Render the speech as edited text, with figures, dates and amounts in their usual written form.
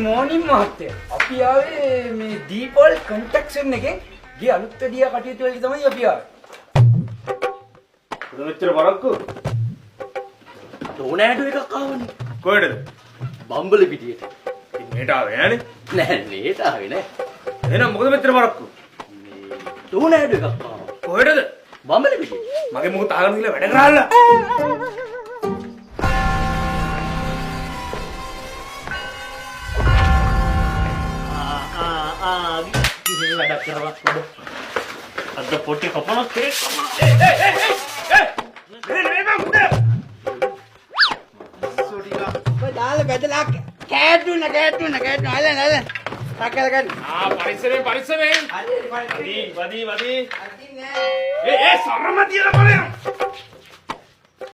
මෝර්නින් මහත්තයා. අපි ආවේ මේ දීපල් කන්ස්ට්‍රක්ෂන් එකෙන් ගේ අලුත් වැඩියා කටයුතු වලට තමයි අපි ආවේ. මොකද මෙච්චර පරක්කු? ටෝනෑඩෝ එකක් ආවනේ. කොහෙටද? බම්බල පිටියට. ඉතින් මෙහෙට ආවේ නෑනේ. නෑ මෙහෙට ආවේ නෑ. එහෙනම් මොකද මෙච්චර පරක්කු? මේ ටෝනෑඩෝ එකක් ආවා. කොහෙටද? බම්බල පිටියට. මගේ මොකද අහගෙන ගිහලා වැඩ කරාලා. ආ ආ ආ ඉතින් වැඩක් කරවත් ඔබ. අද පොටි කපන කේක් කපන. ඔබ දාලා බෙදලා කෑටුන කෑටුන කෑටුන අල්ලන්න අල්ලන්න. ටක් ගාලා ගන්න. ආ පරිස්සමෙන් පරිස්සමෙන්. හරි වදී වදී වදී. අදින් නෑ. ඒ ඒ සරම තියලා බලයන්.